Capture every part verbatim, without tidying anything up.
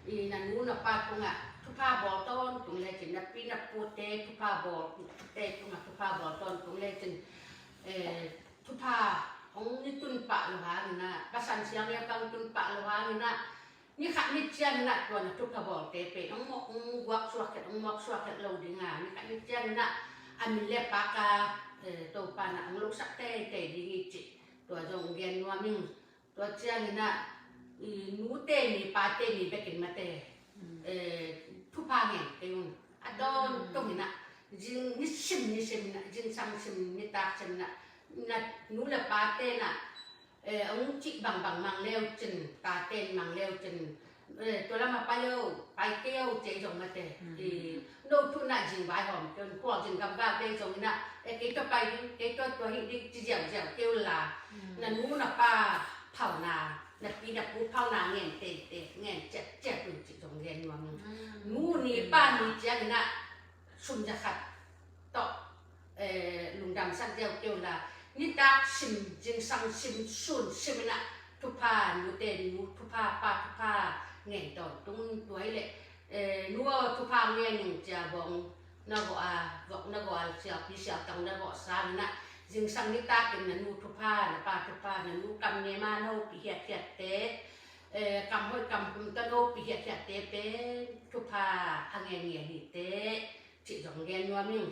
I na nu na pa tungah thupha bawl tawntung lecin, na pi na pute thupha bawl, te tungah thupha bawl tawntung lecin, eh, thupha hong ni tun pah lo hangin ah, pasan siang le pang tun pah lo hangin ah, ni khat ni ciangin ah tua na thupha bawlte pen hong mawk, hong guak suak khet, hong mawk suak khet lo ding a, ni khat ni ciangin ah a min le pak a, eh, Topa na hong losak teitei ding hi cih tua zong gen nuam ing. Tua ciangin ah, i, nute ni pate ni bekin mate, eh, thupha ngen kei un. A dawn tungin ah, zing nisim nisim in ah, zingsang sim nitak sim in ah, na nu le pate in ah, eh, hong cih bangbang mang leu cin, pate in mang leu cin, eh, tua lam a pai o, pai kei o, cei zong mate. I, no thu in ah zing vaihawm kei un, khual zing gamgam kei zong in ah, eh, kei tua pai ding, kei tua tua hi ding, ci ziauziau kei un la. Na nu na pa phauna, na pi na pu phauna ngen teitei, ngen ciatciat un cih zong gen nuam ing. Nu ni pa ni ciangin ah sum za khat tawh, eh, lungdamsak ziau kei un la, nitak sim, zingsang sim, sun sim in ah thupha, nute nu thupha, pa thupha ngen tawntung tua hi leh, eh, nu aw thupha ngen ing ci a bawng na gawh a, vok na gawh a, sialpi sialtang na gawh sangin ah, zingsang nitakin na nu thupha, na pa thupha, na nu kam nem a na hopih hiathiatte, eh, kam hoih kam kum tawh na hopih hiathiatte pen thupha a ngen ngen hi teh, cih zong gen nuam ing.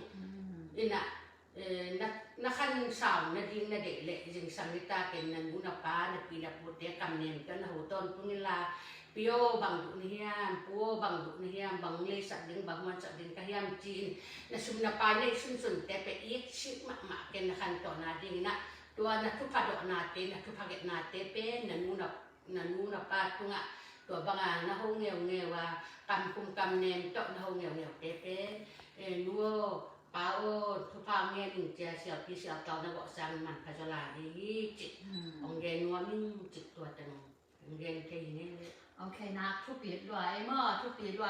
In ah, eh, na, na khan sau nading na deih leh zingsang nitakin na nu na pa, na pi na pute kam nem tawh na ho tawntung in la, pi aw bang duh na hiam, pu aw bang duh na hiam, bang leisak ding, bang huansak ding ka hiam ci-in, na sum na pai neih sunsunte pen it sik mahmah ken na khan tawh nadingin ah, tua na thupha dawhnate, na thupha gelhnate pen na nu na, na nu na pa tungah tua banga na ho ngeungeu a, kam kum kam nem tawh na ho ngeuneute pen, eh, nu aw, pa aw, thupha ngen ing ci a sialpi sialtau na gawh sangin manpha zaw lai ding hi cih hong gen nuam ing cih tua teng hong gen thei hi ngei leh. Ok, nak thupi lua, ei maw, thupi lua.